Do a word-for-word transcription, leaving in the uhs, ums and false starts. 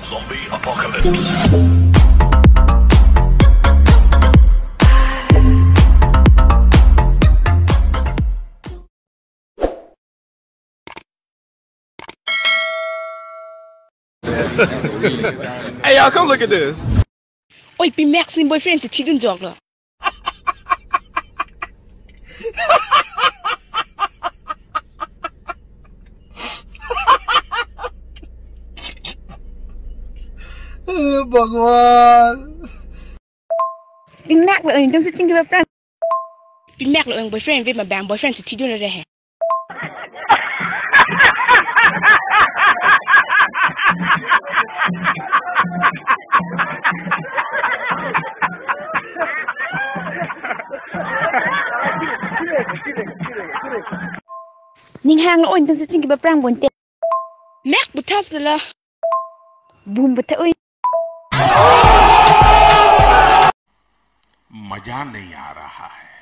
Zombie Apocalypse. Hey, y'all, come look at this. Oi, pi Max in boyfriend si chidun joklo. Bhagwan. Pi Max lo oi, dong si chingki ba prank. Pi Max lo oi boyfriend ve ma bang boyfriend si chidun re he. Ning hang lo oi, dong si chingki ba prank bonte. Max butha sela. Bum butha oi. मजा नहीं आ रहा है।